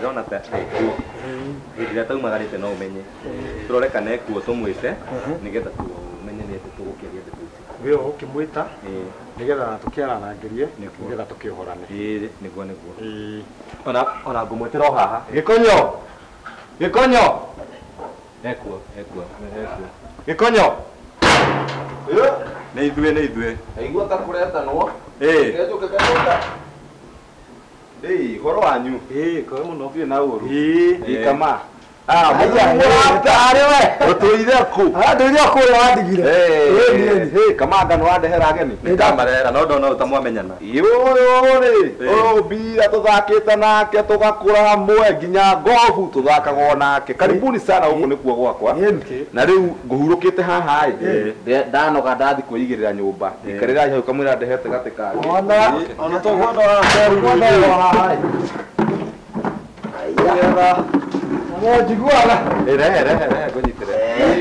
Ndĩrona ta ekuo. Hĩndĩ ĩrĩa taumagarĩte no ũmenye. Tũrore kana ekuo tũmwĩte nĩgetha tũmenye nĩ atĩ tũgũkĩaria ndeto ici. We ũgũkĩmwĩta nĩgetha tũkĩaranangĩrie nĩgetha tũkĩohorane. Ĩĩ, nĩguo nĩguo. Ona ngũmwĩtĩra o haha. Gĩkonyo. Gĩkonyo. Ekuo, ekuo, ekuo. Gĩkonyo. Nĩ ithuĩ, nĩ ithuĩ. Aigua ta kũretanwo. Ĩĩ. Kenjũke kenjũka. Ĩĩ, horo wanyu. Ĩĩ, koe mũno. Ndirĩ na ũru. Ĩĩ. Kama. Ah, Mũrata we. Ũtũire kũ? Ndũire kũrĩa wandigire. Ĩĩ, Kamanga nĩ wandehera ageni. Nĩ ndamarehera no ndona ũtamwamenyana. Ĩĩ, ũyũ rĩ, ũyũ mbira tũthakĩte nake tũgakũra hamwe nginya ngobu tũthakaga nake. Karibuni sana gũkũ nĩkuo gwakwa. Na rĩu ngũhurũkĩte haha ĩ. Ndanoga ndathi kwĩigĩrĩra nyũmba. Ikarĩra hau kamwĩra ndehete gatĩ kangĩ. Ona tũkwenda haha. Nĩgetha no njiguaga. Rehe, rehe, rehe ngũnyitĩre.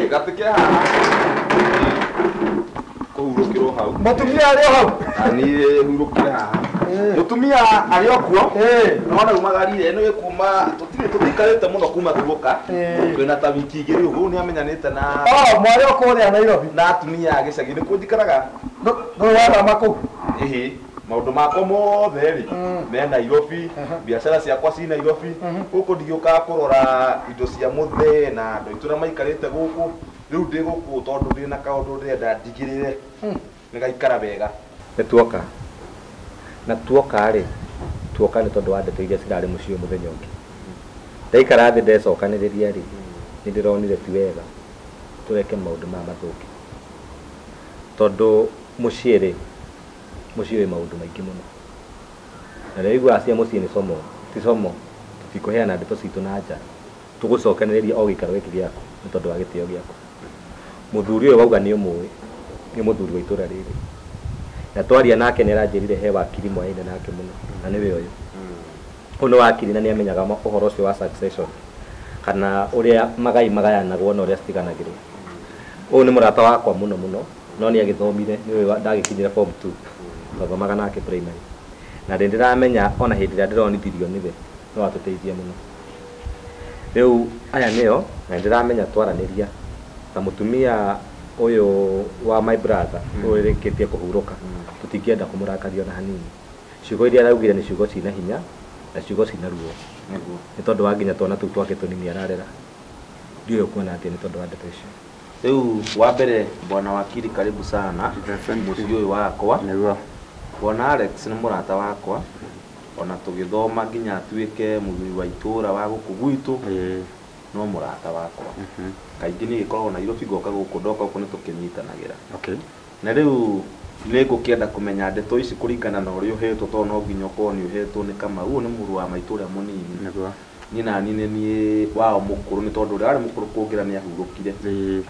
Gatĩ ke haha. Kũhurũkĩrwo hau. Mũtumia arĩ o hau. Niĩ hurũkire haha. Mũtumia arĩ o kuo. Nona umagarire ĩno ĩkuma tũtirĩ tũtikarĩte mũno kuma tuoka. Twĩna ta wiki igĩrĩ ũguo nĩ amenyanĩte na Oh, mwarĩ o kũrĩa Nairobi. na atumia a gĩcagi nĩkuo njikaraga. Ndũ wathama kũu. Ĩhĩ. Maũndũ makwa mothe rĩ me Nairobi, biacara ciakwa ci Nairobi. Gũkũ ndigĩũkaga kũrora indo cia mũthee na andũ aitũ ũrĩa maikarĩte gũkũ. Rĩu ndĩ gũkũ tondũ ndĩ na kaũndũ ndĩrenda ndigĩrĩre nĩgaikara wega. Nĩ tuoka. Na tuoka rĩ, tuoka nĩ tondũ wa ndeto iria cirarĩ mũciĩ mũthenya ũngĩ. Ndaikara thĩ ndecokanĩrĩria rĩ, nĩ ndĩronire ti wega tũreke maũndũ maya mathũke. Tondũ mũciĩ rĩ, mũciĩ wĩ maũndũ maingĩ mũno. Na rĩrĩa ũiguaga cia mũciĩ nĩ como, ti como, tũtikũheana ndeto citũ na nja. Tũgũcokanĩrĩria o gĩikaro gĩkĩ gĩaku nĩ tondũ wa gĩtĩo gĩaku. Mũthuri ũyũ wauga nĩ ũmũĩ, nĩ mũthuri wa itũra rĩrĩ. Na twaria nake nĩ aranjĩrire he wakiri mwaine nake mũno, na nĩwe ũyũ. Ũyũ nĩ wakiri na nĩ amenyaga ũhoro ũcio wa succession kana ũrĩa magai magayanagwo na ũrĩa citiganagĩrwo. Ũyũ nĩ mũrata wakwa mũno mũno, no nĩ agĩthomire, nĩwe ndagĩkinyire form 2. Twathomaga nake primary. Na ndĩ ndĩramenya ona hĩndĩ ĩrĩa ndĩronithirio nĩwe, no atũteithie mũno. Rĩu aya nĩo, na ndĩramenya twaranĩria ta mũtumia ũyũ wa my brother, ũyũ ũrĩkĩtie kũhurũka, tũtingĩenda kũmũrakaria ona hanini. Ciugo iria araugire nĩ ciugo cina hinya na ciugo cina ruo. Nĩ tondũ wa nginya twana tũu twake tũnini ararera. Ndiũĩ ũkuona atĩa nĩ tondũ wa ndeto icio. Rĩu wa mbere bwana wakiri karibu sana mũciĩ ũyũ wakwa. Nĩguo. Bwana Alex nĩ mũrata wakwa ona tũgĩthoma nginya atuĩke mũthuri wa itũra wa gũkũ gwitũ no mũrata wakwa. Kaingĩ niĩ gĩkoragwo Nairobi ngoka gũkũ ndoka gũkũ nĩ tũkĩnyitanagĩra. Na rĩu nĩ ngũkĩenda kũmenya ndeto ici kũringana na ũrĩa ũhetwo tondũ no nginya ũkorwo nĩ ũhetwo nĩ Kamau. Ũyũ nĩ mũrũ wa maitũ ũrĩa mũnini. Nĩguo. Niĩ naniĩ nĩ niĩ wao mũkũrũ nĩ tondũ ũrĩa warĩ mũkũrũ kũngĩra nĩ ahurũkire.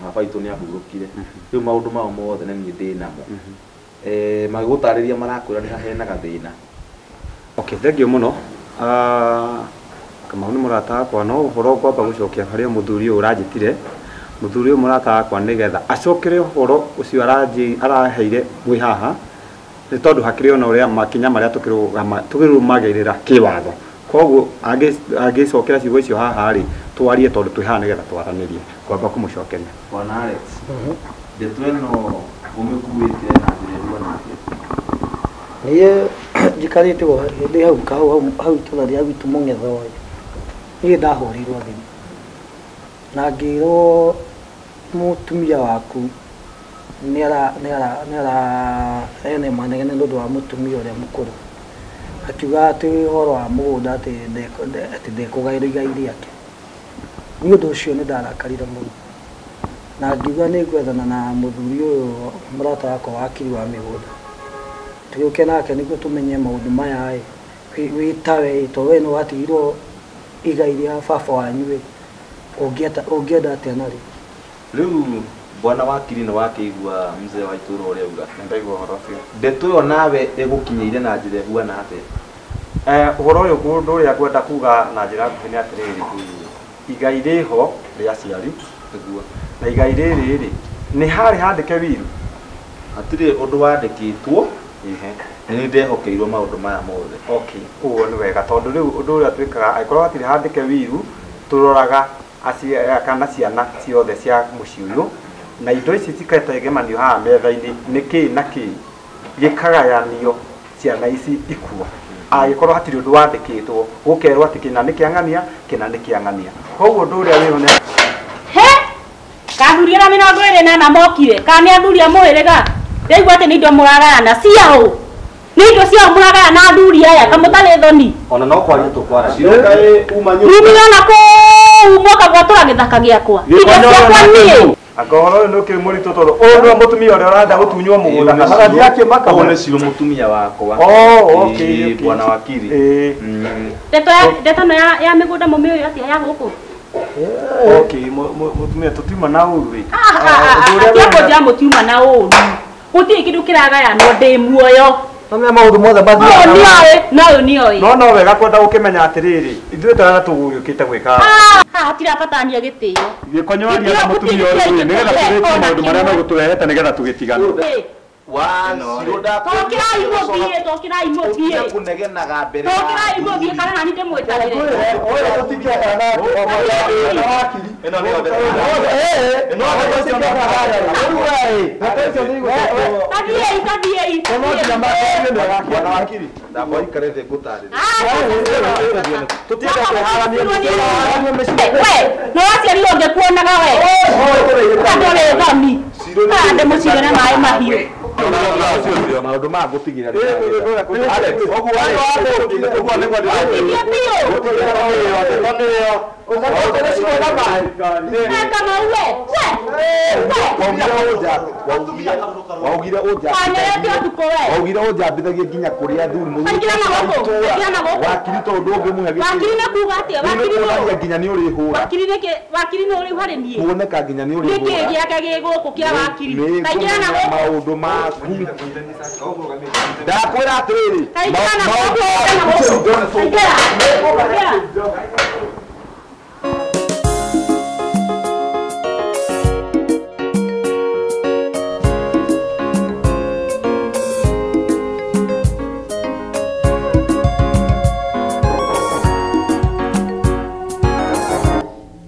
Baba witũ nĩ ahurũkire. Rĩu maũndũ mao mothe nĩ niĩ ndĩ namo. Magĩgũtarĩria marakwĩra nĩ hahena gathĩna. Okay, thank you mũno. Kamau nĩ mũrata wakwa no ũhoro ngwamba gũcokia harĩ mũthuri ũyũ ũranjĩtire. Mũthuri ũyũ mũrata wakwa nĩgetha acokere ũhoro ũcio araheire mwĩ haha nĩ tondũ hakĩrĩ ona ũrĩa makinya marĩa tũkĩrũmagĩrĩra kĩwatho. Koguo angĩcokera ciugo icio haha rĩ, twarie tondũ twĩ haha nĩgetha twaranĩrie. Ngwamba kũmũcokeria. Bwana Alex, ndeto ĩno ũmĩkuĩte na njĩra ĩhuana atĩa? Niĩ njikarĩte o ndĩ hau hau itũra rĩa gwitũ Mũng'etho ĩ. Niĩ ndahũrĩirwo thimũ na ngĩrwo mũtumia waku nĩ ara ena manegene nĩ ũndũ wa mũtumia ũrĩa mũkũrũ. Akiuga atĩ ũhoro wa mũgũnda atĩ ndekũgaĩrwo igai rĩake. Nĩ ũndũ ũcio nĩ ndarakarire mũno na ngiuga nĩ ngwethana na mũthuri ũyũ mũrata wakwa wakiri wa mĩgũnda. Tũgĩũke nake nĩguo tũmenye maũndũ maya ĩ, wĩ tawe ĩ, to we nĩ watigirwo igai rĩa baba wanyu ĩ, ũngĩenda atĩa narĩo? Rĩu bwana wakiri nĩ wakĩigua mzee wa itũra ũrĩa auga. Nĩndaigua ũhoro ũcio. Ndeto ĩyo nawe ĩgũkinyĩire na njĩra ĩhuana atĩa? Ũhoro ũyũ ũndũ ũrĩa ngwenda kuga na njĩra nguhĩ nĩ atĩrĩrĩ, igai rĩho rĩa aciari. Nĩguo. Na igai rĩrĩ rĩ, nĩ harĩ handĩke wiru? Hatirĩ ũndũ wandĩkĩtwo. Nĩ ndehokeirwo maũndũ maya mothe. Okay, ũguo nĩ wega tondũ rĩu ũndũ ũrĩa twĩkaga angĩkorwo hatirĩ handĩke wiru tũroraga kana ciana ciothe cia mũciĩ ũyũ na indo ici cikategemanio haha metha-inĩ nĩ kĩ na kĩ gĩkagayanio ciana ici ikua angĩkorwo hatirĩ ũndũ wandĩkĩtwo gũkerwo atĩ kĩna nĩ kĩa ng'ania kĩna nĩ kĩa ng'ania koguo ũndũ ũrĩa wĩho nĩ he kathuri arĩa 24 mokire kana nĩ athuri a mũhĩrĩga ndaigua atĩ nĩ indo mũragayana ciao nĩ indo ciao mũragayana athuri aya kamũtarĩ thoni ona no kwaria tũkwaragia rumire ona kũu mwoka gwatũra gĩthaka gĩakwa indo ciakwa niĩ anga ũhoro ũyũ nĩ ũkĩrĩ mũritũ tondũ ũyũ nĩwe mũtumia ũrĩa ũrenda gũtunywo mũgũnda kana Arathiĩ akĩmaka Ũyũ nĩ Ciro mũtumia wakwa. Oh, okay, okay. Bwana wakiri. Ndeto ĩno ya mĩgũnda mũmĩũĩ atĩa ya gũkũ? Okay, mũtumia tũtiuma na ũru ĩ. Atiakũnjĩra mũtiuma na ũru gũtirĩ kĩndũ kĩragayanwo ndĩ muoyo. No nĩ maũndũ mothe mathiaga. Ũyũ nĩoĩ na ũyũ nĩoĩ. No wega kwenda gũkĩmenya atĩrĩrĩ ithuĩ twana tũgũgĩũkĩte gwĩka haha hatirabatania gĩtĩo gĩkonyo aria na mũtumia ũyũ nĩgetha tũrĩkie maũndũ marĩa megũtũrehete nĩgetha tũgĩtigane. Tokĩrai mũthiĩ, tokĩrai mũthiĩ. Kũnegenaga mbere. Tokĩrai mũthiĩ kana nani ndĩmwĩtagĩre. Ũyũ tũtingĩekana na wakiri. Ĩno nĩ othe. Ĩno Tathiĩi, tathiĩi. Bwana wakiri, ndamba ikare thĩ ngũtarĩrie. Tũtienda kwĩharania We, no waciarirwo ngĩkuonaga we. Andũ thoni. Haha ndĩmũcire na maĩ mahiũ. Maũndũ maya ngũtigĩra waugire ũnjambithagie nginya kũrĩa athuri wakiri tondũ ũngĩmũhe gĩtĩo nginya nĩ ũrĩhũra wakiri nĩ ũrĩu harĩ niĩ kuoneka nginya nĩ ũrĩhũra nĩkĩ gĩake gĩ gũkũ kĩa wakiri taingĩra na gũkũ maũndũ maku ndakwĩra atĩrĩrĩ taingĩra na gũkũ taingĩra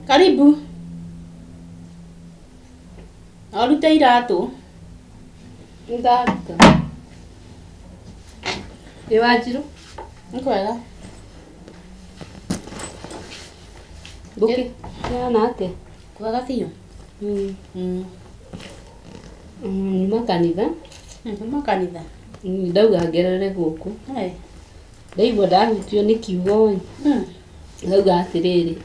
Karibu. Arute iratũ. Ndaruta. Ĩ Wanjirũ? Nĩ kwega. Mbũkĩ. Kũhana atĩa? Kwega biũ. Nyuma kanitha. Nyuma kanitha. Ndauga ngerere gũkũ. Ndaigua ndahutio nĩ kiugo ĩ. Ndauga atĩrĩrĩ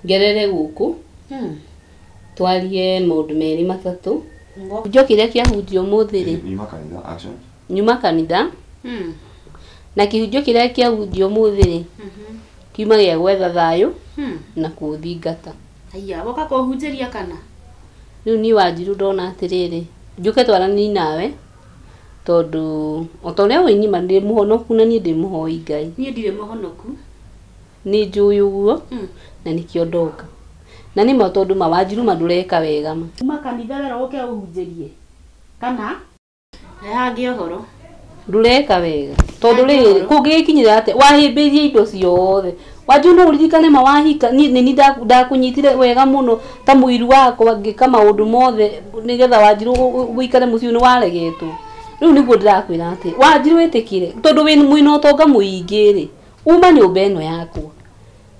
ngerere gũkũ twarie maũndũ merĩ matatũ. Kĩhunjio kĩrĩa kĩahunjio ũmũthĩ rĩ nyuma kanitha na kĩhunjio kĩrĩa kĩahunjio ũmũthĩ rĩ kiuma gĩa gwetha thayũ na kũũthingata. Haiya, woka kũhunjĩria kana? Rĩu niĩ Wanjirũ ndona atĩrĩrĩ njũke twaranĩrie nawe tondũ o ta ũrĩa ũĩ niĩ ma ndĩ mũhonoku na niĩ ndĩ mũhoi Ngai. Niĩ ndirĩ mũhonoku. Nĩ njũĩ ũguo na nĩkĩo ndoka. Na nĩ ma tondũ ma Wanjirũ ma ndũreka wega ma. Uma kanitha werwo ũke ũhunjĩrie kana? Hangĩ ũhoro. Ndũreka wega tondũ rĩrĩ kũngĩgĩkinyĩra atĩa wahĩmbĩirie indo ciothe. Wanjirũ no ũririkane ma wahika niĩ nĩ ndakũnyitire wega mũno ta mũiru wakwa ngĩka maũndũ mothe nĩgetha Wanjirũ ũikare mũciĩ ũyũ nĩ waregetwo. Rĩu nĩguo ndĩrakwĩra atĩ Wanjirũ wĩtĩkĩre tondũ mwĩna ũtonga mũingĩ rĩ uma nyũmba ĩno yakwa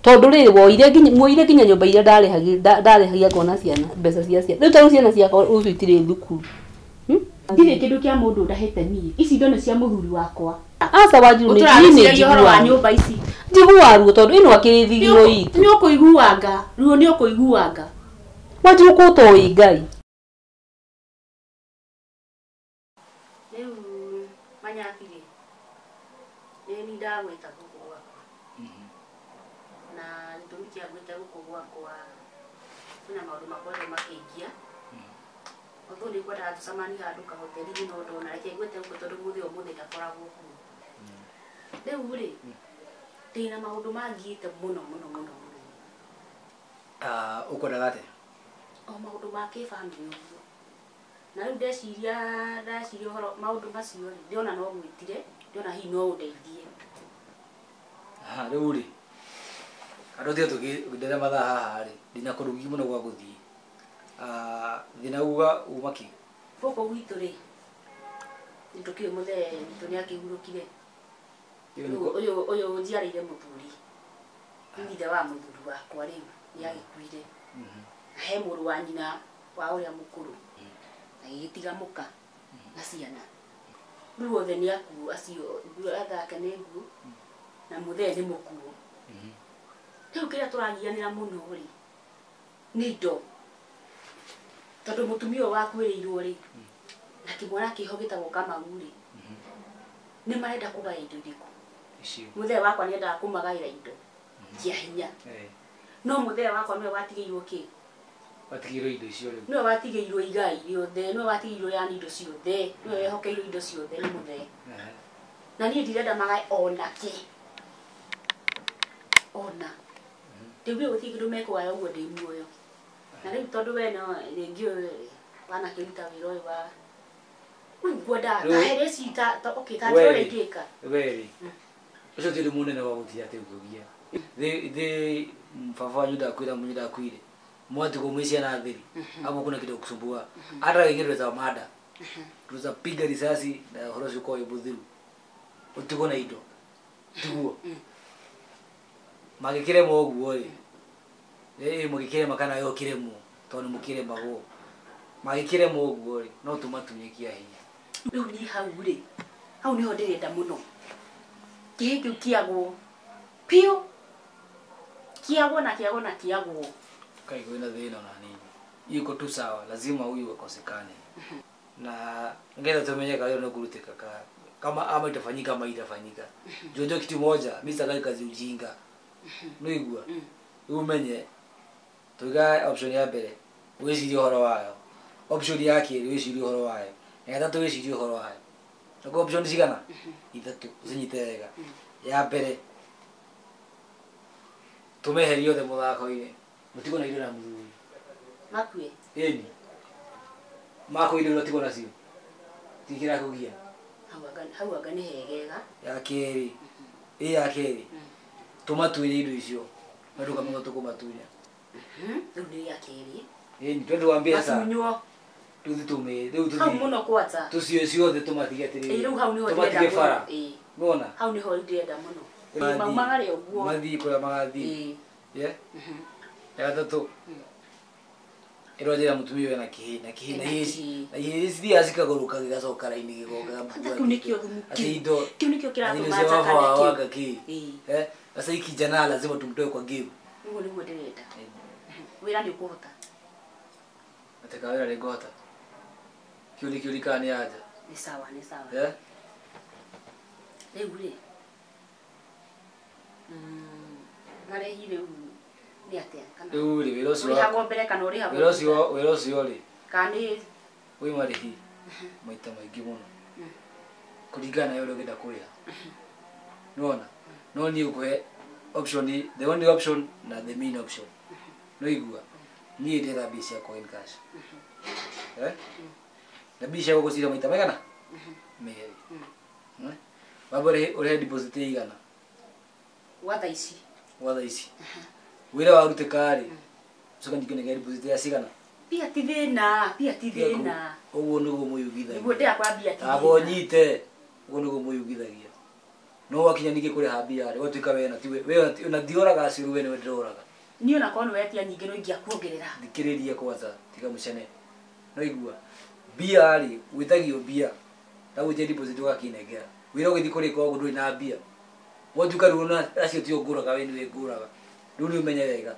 tondũ rĩrĩ woire nginya nyũmba iria ndarĩhagia ngona ciana mbeca cia ciana rĩu tarĩu ciana ciakwa rũciũ itirĩ thukuru. Ndirĩ kĩndũ kĩa mũndũ ndahĩte niĩ ici indo nĩ cia mũthuri wakwa. Aca Wanjirũ nĩ ũtũrarĩciria ũhoro wa nyũmba ici njiguaga ruo tondũ ĩno akĩrĩ thigino itũ nĩ ũkũiguanga ruo nĩ ũkũiguanga Wanjirũ kũ ũtoĩ Ngai. Rĩu Manyakiri nĩ niĩ ndagwĩta gũkũ gwakwa na gĩtũmi kĩa gwĩta gũkũ gwakwa kwĩna maũndũ makoretwo makĩngia although nĩ ngwendaga tũcemanie handũ kahoteri-inĩ no ndona reke ngwĩte gũkũ tondũ mũthĩ ũmũthĩ ndakoragwo kuo. Rĩu rĩ ndĩna maũndũ mangiĩte mũno mũno mũno mũno. Ũkwendaga atĩa? O maũndũ ma kĩbamĩrĩ ũguo. Na rĩu ndeciria ndaciria ũhoro maũndũ macio rĩ ndĩona no gwĩtire ndĩona hihi no ũndeithie. Ha rĩu rĩ andũ tiga tũgĩndere mathaa haha rĩ ndina kũndũ mũno gwa gũthiĩ. Thĩna uga uma kĩ? Gũkũ gwitũ rĩ nĩtũkĩũĩ mũthee witũ nĩakĩhurũkire. Ũyũ njiarĩire mũthuri ithe wa mũthuri wakwa rĩu nĩagĩkuire. Na he mũrũ wa nyina wa ũrĩa mũkũrũ agĩgĩtiga mũka na ciana. Rĩu othe nĩ akuũ acio athake nĩ nguũ na mũthee nĩ mũkuũ. Rĩu kĩrĩa tũragianĩra mũno rĩ nĩ indo tondũ mũtumia ũyũ wakuĩrĩirwo rĩ na kĩmwana kĩho gĩtagwo Kamau rĩ nĩ marenda kũgaya indo irĩkũ. Mũthee wakwa nĩendaga kũmagaĩra indo cia hinya. No mũthee wakwa nĩwe watigĩirwo kĩ? Watigĩirwo indo icio rĩu. Nĩwe watigĩirwo igai rĩothe, nĩwe watigĩirwo yani indo ciothe, nĩwe wehokeirwo indo ciothe nĩ mũthee. Na niĩ ndirenda magae ona kĩ. Ona. Rĩu gũtirĩ kĩndũ mekũgaya ũguo ndĩ muoyo. Na rĩu tondũ we no rĩngĩ wanakĩruta wĩra ũyũ wa rĩu ngwendaga ta ici ta okay ta njĩra ũrĩa ingĩka. We rĩ ũcio ti ũndũ mũnene wa gũtiga atĩ ũkĩũgia. Thĩ baba wanyu ndakwĩra mwenye ndakwire mwatigwo mwĩ ciana theri hapo kuna kitu kusumbua hata wengine tunaweza mada tunaweza piga risasi na ũhoro ũcio ũkorwo wĩ mũthiru ũtigwo na indo tiguo magĩkĩremwo ũguo rĩ mũgĩkĩrema kana we ũkĩremwo tondũ nĩ mũkĩremagwo magĩkĩremwo ũguo rĩ no tũmatunye kĩa hinya. Rĩu niĩ hau rĩ hau nĩho ndĩrenda mũno kĩhĩ kĩu kĩagwo piũ kĩagwo na kĩagwo na kĩagwo. Kai kwina thĩna ona nini yuko tu sawa lazima huyu akosekane na ngetha tumenye kana nĩ kũrutĩka kama ama itafanyika ama itafanyika. Jojo kitu moja mimi sitaki kazi ujinga nĩigua umenye tuiga option ya mbere wĩcirie ũhoro wayo option ya kerĩ wĩcirie ũhoro wayo ya gatatũ wĩcirie ũhoro wayo. Nakuo option cigana ithatũ ũcinyite wega. Ya mbere tũmeherie othe mũthako-inĩ mũtigwo na indo na mũthuri makue ĩni makue indo ũtigwo nacio tikĩrakũgia hau anga nĩ hegega. Ya kerĩ ĩ ya kerĩ tũmatuĩre indo icio na ndũkamenya tũkũmatunya. Rĩu nĩ ya kerĩ ĩni twende wambie sasa matunywo tuthi tume rĩu hau tuthi mũno kwata tucio ciothe tũmatige atĩrĩrĩ rĩu hau nĩho tũmatige ndĩrenda bara mũno. Nĩwona hau nĩho ndĩrenda mũno maumagare ũguo mathiĩ kũrĩa magathiĩ. Ye ya gatatũ ĩro njĩra mũtumia ũyũ ena kĩhĩ na kĩhĩ na ihĩĩ cithiaga cikagũrũka gĩgacoka raini gĩgoka kĩu nĩkĩo thumu atĩ indo kĩu nĩkĩo kĩratũma cia baba njakane wao kĩu. anga kĩ. Sasa hii kijana lazima tumtoe kwa game. Ũguo nĩguo ndĩrenda. Wĩra nĩ ũkũhota. Atĩ ka wĩra nĩngũhota kĩu nĩkĩo rikaga nĩ anja. Nĩ sawa nĩ sawa. Rĩu rĩ marĩhi rĩu nĩ atĩa kana Rĩu rĩ wĩra ũcio ũrĩhagwo mbere kana ũrĩhagwo wĩra ũcio rĩ kana nĩ wĩ marĩhi maita maingĩ mũno kũringana na ũrĩa ũngĩenda kũrĩha. Nĩwona no niĩ ngũhe option the only option na the main option. Nĩwaigua niĩ ndĩretha mbia ciakwa in cash. Na mbia ciakwa ngũcira maita maigana merĩ. Wamba ũrĩhe deposit ĩigana gwa thaa ici gwa thaa ici wĩra warutĩka rĩ ũcoke ningĩ ũnengere deposit ya cigana mbia ti thĩna mbia ti thĩna ũguo nĩguo mũyugithagia nĩguo ndĩrakora mbia ti amba ũnyite ũguo nĩguo mũyugithagia no wakinya ningĩ kũrĩha mbia rĩ ũgatuĩka we na ndioraga acio we nĩwe ndĩroraga. Niĩ ona korwo nĩ wetia nyingĩ no ingĩakuongerera. Thikĩrĩria kwanza tiga mũcene no igua mbia rĩ wĩtagio mbia ndagwĩtia deposit ũgakĩnengera wĩra ũgĩthiĩ kũrĩka ũguo ndũrĩ na mbia watuĩka rĩu ona acio tio ngũraga we nĩwe ngũraga rĩu nĩ ũmenye wega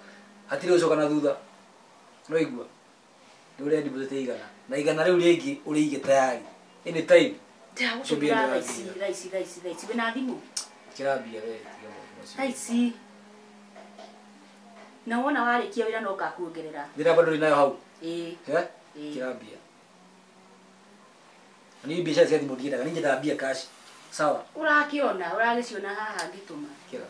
hatirĩ ũcoka na thutha no igua nĩ ũrĩa deposit igana na igana rĩu rĩngĩ ũrĩige tayari anytime. Ndĩragũtũmĩra thaa ici thaa ici thaa ici thaa ici wĩna thimũ kĩra mbia we tiga maũndũ macio thaa ici na wona warĩkia wĩra no ngakuongerera. Thĩna bado ndũrĩ nayo hau. Ĩĩ Kĩra mbia niĩ mbiacara cia thimũ ndiendaga niĩ nyendaga mbia cash sawa. Ũrakĩona ũragĩciona haha ngĩtũma. Kĩra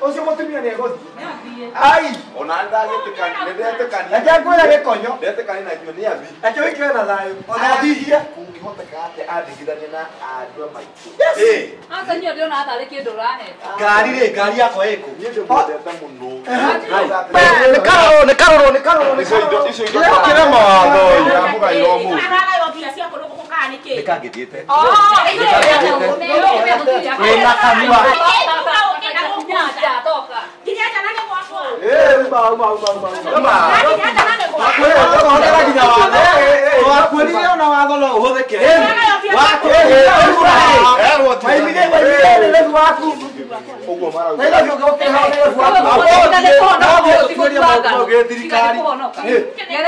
Ũcio mũtumia Mũtumia nĩ egũthiĩ. Ai. Ona ndagĩtĩkani, nĩndetĩkania. Reke ngwĩre gĩkonyo. Ndetĩkania na inyuĩ nĩ athi. Reke ũikare na thayũ. Ona thihie. Kũngĩhoteka atĩa andigithanie na andũ a maitũ. Aca niĩ ndĩrona tarĩ kĩndũ ũraheta. Ngari rĩ, ngari yakwa ĩkũ? Niĩ ndĩmwendete mũno. Nĩ karũrũ, nĩ karũrũ, nĩ karũrũ, nĩ Icio indo, karũrũ. icio indo. Kĩrĩa mawatho ĩyo. Ndamũgaĩra ũmũthĩ. Aragayo mbia cia kũndũ gũkũ kana nĩ kĩ? Nĩkangĩthiĩte. Wĩna kanua. Nginya njanane gwakwa. Eh, uma, uma, uma, uma. Uma. Nginya njanane gwakwa. Ũhũthĩra nginya watho. Wakwĩrire ona watho no ũhũthĩke. Waimire, waimire nĩ waku. Ũguo marauga. Nairobi ũngĩũkĩra nairobi waku.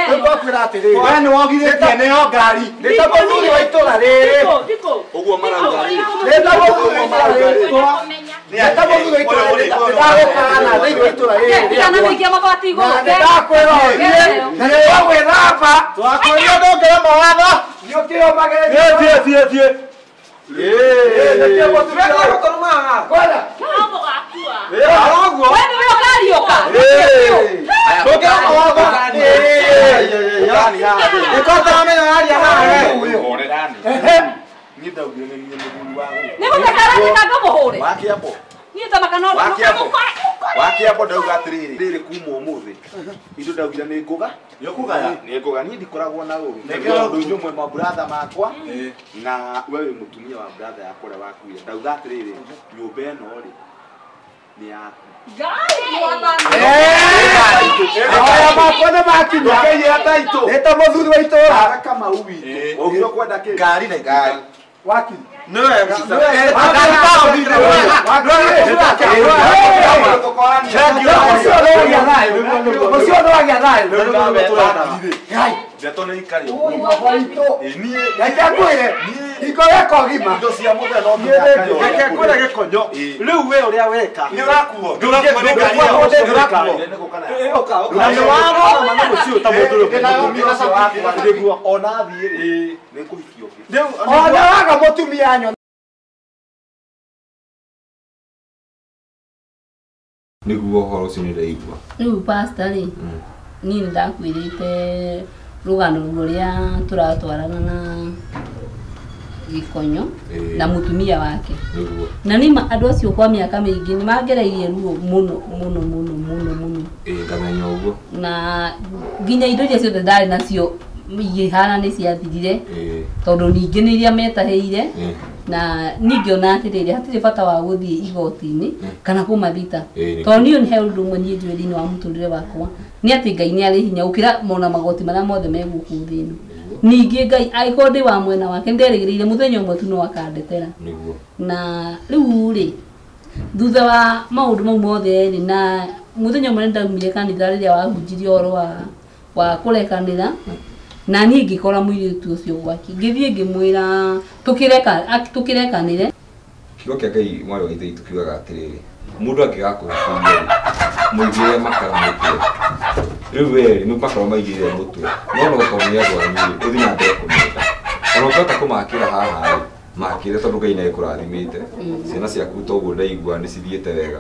Nĩngwakwĩra atĩrĩrĩ. We nĩwogithĩtie nĩyo ngari. Nĩ ta mũthuri wa itũra rĩrĩ. Ũguo marauga. Nĩ ta mũthuri wa itũra rĩrĩ. Nĩ ta mũthuri wa itũra rĩrĩ. Ndagũkana thĩinĩ wa itũra rĩrĩ. Tiganamĩikia mabati igũrũ. Na nĩndakwĩra ũthiĩ. Na nĩwagwĩthamba. Twakwĩrire ndũngĩre mawatho. Nĩũkĩũmagĩrĩria. Thiĩ thiĩ thiĩ. Nĩkĩo mũtumia Kwenda. No mũgakua. Aroguo. We nĩwe ũkariũka. Ndũngĩre mawatho. Nĩko ũtaramenya waria haha. Horerani. Niĩ ndaugire nĩ niĩ mũthuri wa gũkũ. Nĩ gũteka arateka ngũmũhũre. Wa Kĩambo. Niĩ ta makano Wa Kĩambo. Wa Kĩambo ndauga atĩrĩrĩ, rĩrĩ kuma ũmũthĩ. Indo ndaugire nĩ ngũga. Nĩ ũkũgaya. Nĩ ngũga. Niĩ ndikoragwo na ũru. Nĩkĩo Tondũ inyuĩ mwĩ maburatha makwa. Na we wĩ mũtumia wa buratha yakwa ũrĩa wakuire. Ndauga atĩrĩrĩ, nyũmba ĩno rĩ nĩ yaku. Ngai mwathani. Aya makwa nĩ makinya. Ndũkĩiyĩra taitũ. Nĩ ta mũthuri wa itũra. Bara Kamau witũ. Waugire ũkwenda kĩ? Ngari na Ngari. Wakiri. Nĩ wega. Ũcio nĩ wagĩa thayũ. Ndeto nĩ ikare ũguo. Ĩ, niĩ Reke ngwĩre, hingo weka ũgima. indo cia mũthenya no nginya ngae ũrĩa Reke ngwĩre kũrĩ. gĩkonyo. Ĩ. Rĩu we ũrĩa weka. Nĩ ũrakuo. Nĩ ũrakuo nĩ ngari ĩyo. Nĩ ũrakuo. Ũka, ũka. Na nĩ warora mana mũciĩ ũyũ ta mũndũ ũrĩa Mũtumia ũcio wakwa rĩ, ona athiĩ rĩ, nĩ ngũhikia ũngĩ. Rĩu Ona waga mũtumia nyona. Nĩguo ũhoro ũcio nĩndaigua. Rĩu pastor rĩ, niĩ nĩndakwĩrĩte rũgano rũrĩa tũratwarana na Gĩkonyo Ĩĩ. na mũtumia wake. Nĩguo. Na nĩma andũ acio kwa mĩaka mĩingĩ nĩmangereirie ruo mũno mũno mũno mũno mũno. Ĩĩ ngamenya ũguo. Na nginya indo iria ciothe ndarĩ nacio igĩhana nĩ ciathirire Ĩĩ. tondũ ningĩ nĩ iria metahĩire Ĩĩ. na ningĩona atĩrĩrĩ hatirĩ bata wa gũthiĩ igoti-inĩ kana kũmathita Ĩĩ, nĩ tondũ niĩ he ũndũ ũmwe niĩ njũĩ thĩinĩ wa mũtũrĩre wakwa nĩ atĩ Ngai nĩ arĩ hinya gũkĩra mona magoti marĩa mothe me gũkũ thĩ ĩno. Ningĩ Ngai angĩkorwo ndĩ wa mwena wake nĩnderĩgĩrĩire mũthenya ũmwe tu no akandetera. Nĩguo. Na rĩu rĩ thutha wa maũndũ mau mothe rĩ na mũthenya ũmwe nĩndaumire kanitha rĩrĩa wahunjirie ũhoro wa kũrekanĩra na niĩ ngĩkora mũirĩtu ũcio gwake ngĩthiĩ ngĩmwĩra tũkĩrekanĩre. Kiugo kĩa Ngai mwarĩ wa ithe witũ kiugaga atĩrĩrĩ, mũndũ angĩgakũhĩtĩria rĩ, mũigĩrĩre makara mũtwe. Rĩu we rĩ, nĩ makara maigĩrĩre mũtwe. No no tondũ nĩ andũ anyu rĩ, ũthiĩ na mbere kũmenda. Ona ũngĩhota kũmakĩra haha rĩ, makĩre tondũ Ngai nĩ agĩkũrathimĩte. Ciana ciaku toguo ndaigua nĩ cithiĩte wega.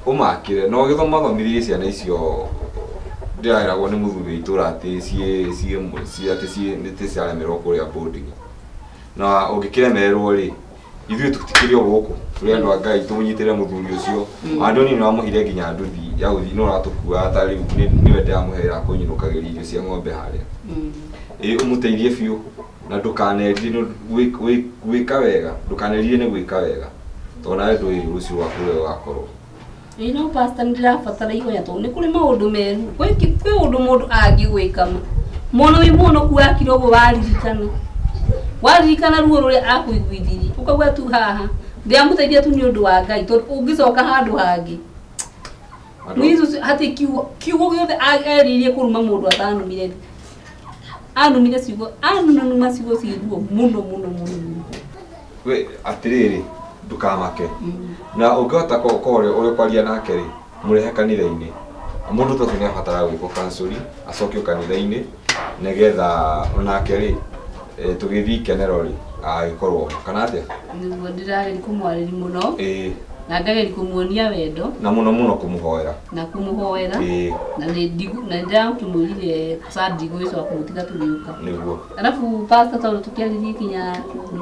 Ũmakĩre na ũgĩthomathomithirie ciana icio ndĩraeragwo nĩ mũthuri wa itũra atĩ ciĩ atĩ ciĩ nĩ ciaremerwo kũrĩa boarding. Na ũngĩkĩremererwo rĩ, ithuĩ tũtikĩrĩ o gũkũ tũrĩ andũ a Ngai tũnyitĩrĩre mũthuri ũcio. Andũ nini nĩwamũheire nginya nduthi ya gũthiĩ no ũratũkuaga ta rĩu nĩwe ndĩramũhera kũnyinũkagĩria irio cia ng'ombe harĩa. Ĩ ũmũteithie biũ na ndũkanerire gwĩka wega, ndũkanerire nĩ gwĩka wega tondũ nawe ndũĩ rũciũ rwaku ũrĩa ũgakorwo. Ĩĩ no pastor nĩndĩrabatara ihoya tondũ nĩ kũrĩ maũndũ meru kwĩ ũndũ mũndũ angĩgwĩka ma mwana wĩ mũhonoku akira ũguo waririkana waririkana ruo rũrĩa akũiguithirie ũkauga tu haha ndĩramũteithia tu nĩ ũndũ wa Ngai tondũ ũngĩcoka handũ hangĩ mũirĩtu ũcio hatirĩ kiugo gĩothe erĩirie kũruma mũndũ atanumire anumire ciugo anunuma ciugo ciĩ ruo mũno mũno mũno mũno. We atĩrĩrĩ ndũkamake na ũngĩhota korwo ũrĩa ũkwaria nake rĩ mũrehe kanitha-inĩ mũndũ ta ũcio nĩ abataraga gwĩkwo counseling acokio kanitha-inĩ nĩgetha onake rĩ tũgĩthiĩ ikenero rĩ agĩkorwo ho kana atĩa? Nĩguo ndĩrageria kũmwarĩria mũno. Ĩĩ. Na ngageria kũmuonia wendo. Na mũno mũno kũmũhoera. Na kũmũhoera. Na nĩ na ndĩrakĩmwĩrire Sunday gũgĩcoka kũmũtiga tũgĩũka. Nĩguo. Arabu pastor tondũ tũkĩarĩrie kinya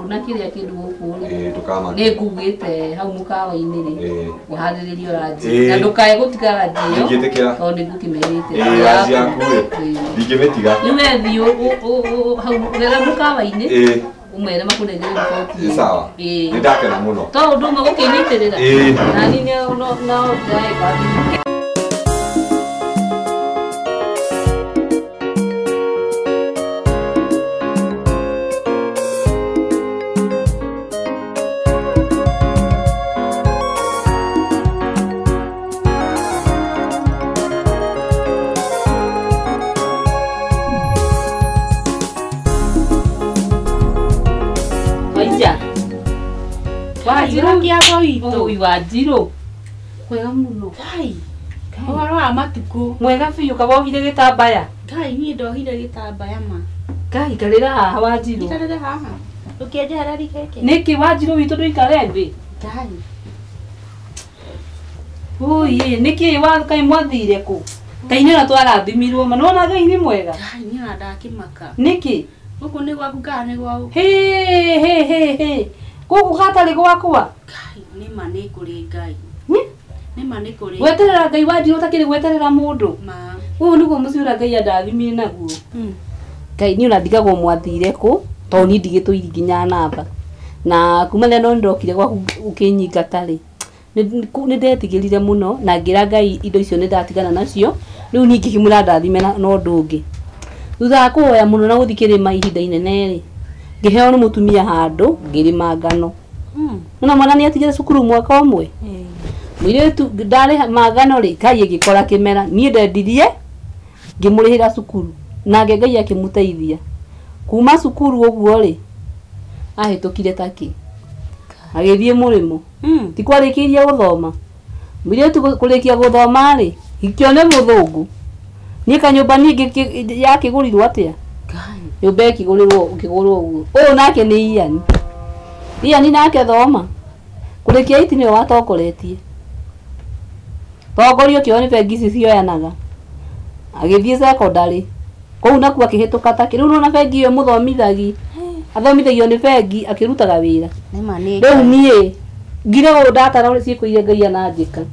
na kĩrĩa kĩndũ gũkũ rĩ. Ndũkamake. Nĩ ngugĩte hau mũkawa-inĩ rĩ. Ũharĩrĩrie ranji. Na ndũkae gũtiga ranji ĩyo. Ndingĩtĩkĩra. Tondũ nĩ ngũkĩmerĩte. Ranji yaku rĩ. Ndingĩmĩtiga. Rĩu we thiĩ hau rera mũkawa-inĩ. Umere makunengere riboti. Sawa. Nĩ ndakena mũno. To ũndũ ũmwe gũkĩnyitĩrĩra. Na niĩ no ndĩraĩka. Wanjiru Wanjiru mwega muno. Ngai ũhoro wa matukũ mwega biũ kaba ohire gĩtambaya. Ngai niĩ ndohire gĩtambaya ma. Ngai ikarĩra haha Wanjiru. Ikarĩre haha ndũkĩnjehereri gĩkĩ. Nĩkĩ Wanjiru witũ ndũikare thĩ? Ngai ũi nĩkĩ kaĩ mwathire kũ? Ngai nĩ ona twarathimirwo ma nĩwona Ngai nĩ mwega. Ngai niĩ ona ndakĩmaka. Nĩkĩ? Gũkũ nĩ gwaku kana nĩ gwa hĩ hĩ hĩ hĩ gũkũ gatarĩ gwakwa. Ngai nĩ ma nĩ kũrĩ Ngai. Nĩ ma nĩ kũrĩ. Gweterera Ngai Wanjiru ũtakĩrĩ gweterera mũndũ. Ma. Ũyũ nĩguo mũciĩ ũrĩa Ngai andathimire naguo. Ngai niĩ ona ndigagwo mwathire kũ tondũ niĩ ndigĩtũire nginya namba. Na kuma rĩrĩa no ndokire gwaku ũkĩnyingata rĩ nĩ ndetigĩrire mũno na ngĩra Ngai indo icio nĩ ndatigana nacio rĩu niĩ ngĩkĩmwĩra ndathime na ũndũ ũngĩ. Thutha wa kũhoya mũno na gũthiĩ kĩrĩma ihinda inene rĩ ngĩheo nĩ mũtumia handũ ngĩrĩma ngano. Nona mwana nĩ atigire cukuru mwaka ũmwe. Mũirĩtu ndarĩha ngano rĩ Ngai ĩgĩkora kĩmera niĩ ndendirie ngĩmũrĩhĩra cukuru nake Ngai akĩmũteithia. Kuma cukuru ũguo rĩ ahĩtũkire takĩ agĩthiĩ mũrĩmo. Ti kwarĩkĩirie gũthoma. Mũirĩtu kũrĩkia gũthoma rĩ gĩkĩone mũthũngũ. Niĩ kanyũmba niĩ yakĩgũrirwo atĩa? Nyũmba ĩkĩgũrĩrwo ũkĩgũrwo ũguo. Ũyũ nake nĩ Ian. Ian nake thoma. Kũrĩkia iti nĩwe watongoretie. Tongorio kĩo nĩ bengi ici cioyanaga. Agĩthiĩ secondary. Kũu nakuo akĩhĩtũka takĩ. Rĩu nĩwona bengi ĩyo ĩmũthomithagi. Athomithagio nĩ bengi akĩrutaga wĩra. Rĩu niĩ ngire ũũ ndatara ũrĩa ciĩkũire Ngai ananjĩka.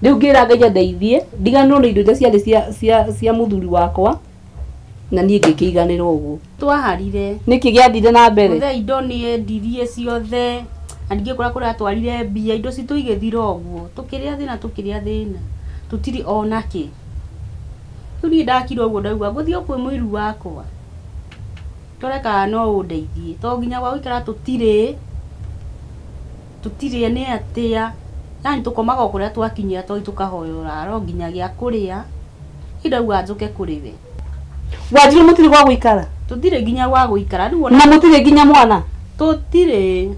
Rĩu ngĩra Ngai andeithie ndiganĩrwo nĩ indo iria ciarĩ cia mũthuri wakwa. Na niĩ ngĩkĩiganĩrwo ũguo. Twaharire. Nĩkĩ gĩathire na mbere? Mũthee indo nĩ endirie ciothe. Na ningĩ kũrĩa kũrĩa atwarire mbia indo citũ igĩthira ũguo. Tũkĩrĩa thĩna tũkĩrĩa thĩna. Tũtirĩ ona kĩ. Rĩu niĩ ndakira ũguo ndaigua ngũthiĩ kwĩ mũiru wakwa. Ndore kana no ũndeithie. To nginya gwa gũikara tũtirĩ. Tũtirĩ nĩ atĩa. Yani tũkomaga o kũrĩa twakinyĩra tondũ tũkahoya ũraro nginya gĩa kũrĩa. Niĩ ndauga njũke kũrĩ we. Wanjiru mũtirĩ gwa gũikara? Tũtirĩ nginya gwa gũikara rĩu ona. Na mũtirĩ nginya mwana? Tũtirĩ.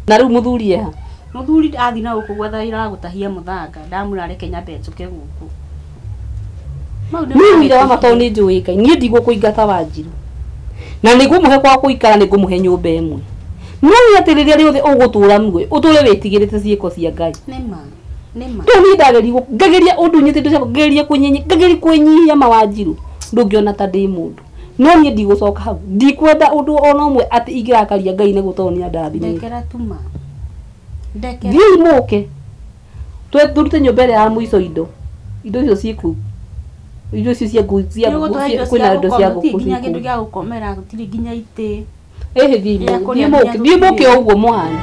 Na rĩu mũthuri eha? Mũthuri athiĩ na gũkũ gwetha wĩra wa gũtahia mũthanga ndamwĩra reke nyambe njũke gũkũ. Niĩ wĩra wa ma tondũ nĩ njũĩ Ngai niĩ ndigũkũingata Wanjiru. Na nĩngũmũhe gwa gũikara nĩngũmũhe nyũmba ĩmwe. No nĩ atĩ rĩrĩa rĩothe ũgũtũra muoyo ũtũre wĩtigĩrĩte ciĩko cia Ngai. Nĩ ma. Nĩ ma. Rĩu niĩ ndageria ngageria ũndũ nyitĩte indo ciakwa ngageria kwĩnyinyia ngageria kwĩnyihia ma Wanjiru ndũngĩona ta ndĩ mũndũ. No niĩ ndigũcoka hau ndikwenda ũndũ ona ũmwe atĩ ingĩrakaria Ngai nĩguo tondũ nĩ andathimĩte. Ndekera tuma. Ndekera. Thiĩi mũke. Tũrute nyũmba ĩrĩa ya mũico indo. Indo icio ciĩ kũu. Indo icio cia ngũ cia kwĩna indo cia ngũkũ nginya kĩndũ gĩa gũkomera gũtirĩ nginya itĩ. Ĩhĩ thiĩi mũke thiĩi mũke ũguo mũhana.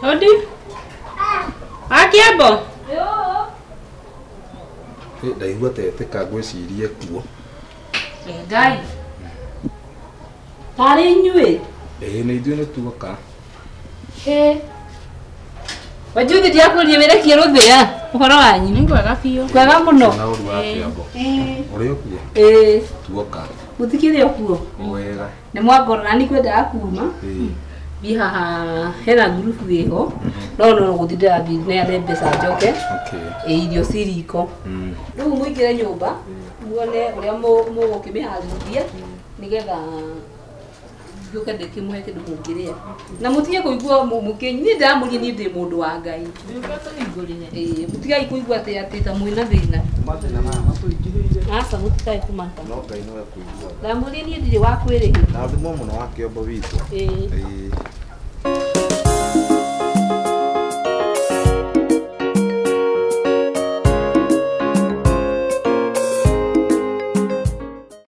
Hodi. Akiambo. Ndaigua teteka ngwĩcirie kuo. Ngai. Tarĩ inyuĩ? Ĩĩ nĩ ithuĩ nĩ tuoka. Wanjuthi ndiakũria wĩrekie rũthĩa ũhoro wanyu. Nĩ kwega biũ. Kwega mũno. Na ũru wa Kĩambo. Ũrĩ okuo? Ĩĩ. Tuoka. Mũtikĩrĩ okuo? Wega. Nĩ mwangora na nĩ kwendaga kuma. Thiĩ haha hena ngurubu ĩho no no gũthiĩ ndĩrathiĩ neane mbeca njoke. Ĩ irio ci riko. Rĩu mũingĩre nyũmba muone ũrĩa mũgũkĩmĩharĩria nĩgetha Ngĩũke ndĩkĩmũhe kĩndũ mũngĩrĩa. Na mũtige kũigua mũkĩ niĩ ndĩramũria niĩ ndĩ mũndũ wa Ngai. Ĩĩ, mũtigai kũigua atĩ atĩ ta mwĩna thĩna. Mathĩna maya matũingĩhĩire. Aca mũtikae kũmaka. No Ngai nĩwe kũigua. Ndamũria niĩ ndirĩ wa kwĩrĩhĩria. Rathimwo mũno wa kĩombo witũ. Ĩĩ. Ĩĩ.